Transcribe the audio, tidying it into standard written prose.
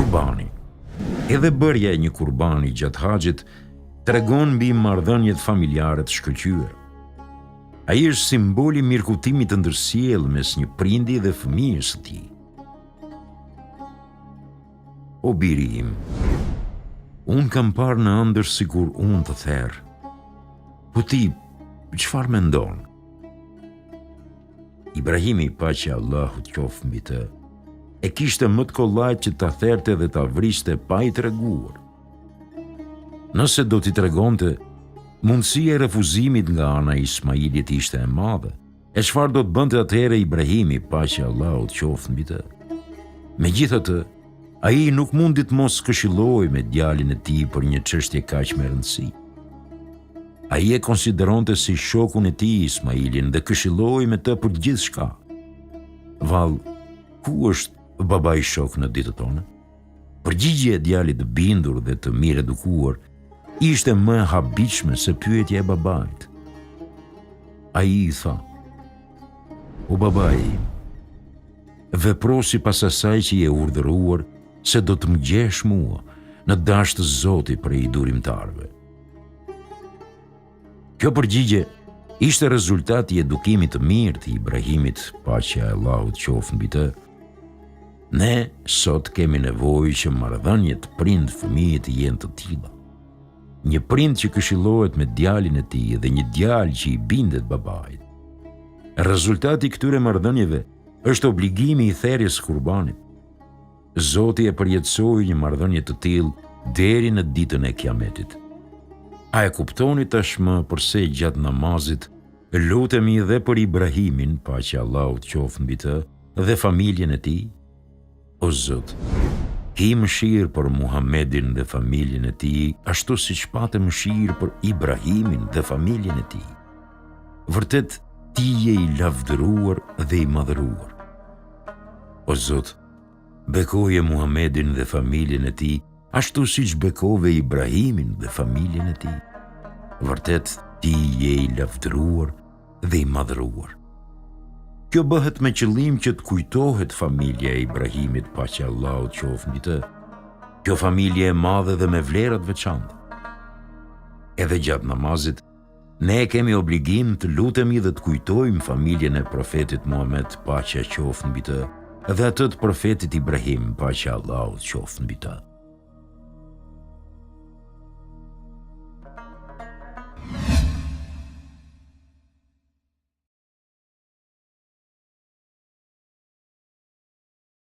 Kurbani. Edhe bërja e një kurbani gjatë haxhit tregon mbi marrëdhëniet familjare të shkëlqyera. Ai është simbol i mirëkuptimit të ndërsjellë mes një prindi dhe fëmijës së tij. O biri im, unë kam parë në ëndërr sikur unë të ther. Po ti, çfarë mendon? Ibrahimi, paqja e Allahut qoftë mbi të, e kishte më të kollajtë që ta therte dhe ta vriste pa i treguar. Nëse do t'i tregonte, mundësia e refuzimit nga ana e Ismailit ishte e madhe. E çfarë do të bënte atëherë Ibrahimi, paqja e Allahut qoftë mbi të? Megjithatë, ai nuk mundi të mos këshillohej me djalin e tij për një çështje kaq me rëndësi. Ai e konsideronte si shokun e tij Ismailin dhe këshillohej me të për gjithçka. Vallë, ku është babai shok në ditët tona? Përgjigja e djalit të bindur dhe të miredukuar ishte më e habitshme se pyetja e babait. Ai i tha: "O babai im, vepro sipas asaj që je urdhëruar se do të më gjesh mua në dashtë Zoti prej durimtarëve." Kjo përgjigje ishte rezultat i edukimit të mirë të Ibrahimit, paqja e Allahut qoftë mbi të. Ne sot kemi nevojë që marrëdhëniet prind-fëmijë të jenë të tilla. Një prind që këshillohet me djalin e tij dhe një djalë që i bindet babait. Rezultati i këtyre marrëdhënieve është obligimi i therjes së kurbanit. Zoti e përjetësoi një marrëdhënie të tillë deri në ditën e Kiametit. A e kuptoni tashmë përse gjatë namazit lutemi dhe për Ibrahimin, paqja e Allahut qoftë mbi të, dhe familjen e tij? O Zot, ki mëshirë për Muhamedin dhe familjen e tij, ashtu siç pate mëshirë për Ibrahimin dhe familjen e tij. Vërtet ti je i lavdëruar dhe i madhëruar. O Zot, bekoje Muhamedin dhe familjen e tij, ashtu siç bekove Ibrahimin dhe familjen e tij. Vërtet ti je i lavdëruar dhe i madhëruar. Kjo bëhet me qëllim që të kujtohet familja e Ibrahimit, paqja e Allahut qoftë mbi të. Kjo familje e madhe dhe me vlera të veçanta. Edhe gjatë namazit, Ne e kemi obligim të lutemi dhe të kujtojmë familjen e profetit Muhamed, paqja qoftë mbi të, dhe atë të profetit Ibrahim, paqja e Allahut qoftë mbi të.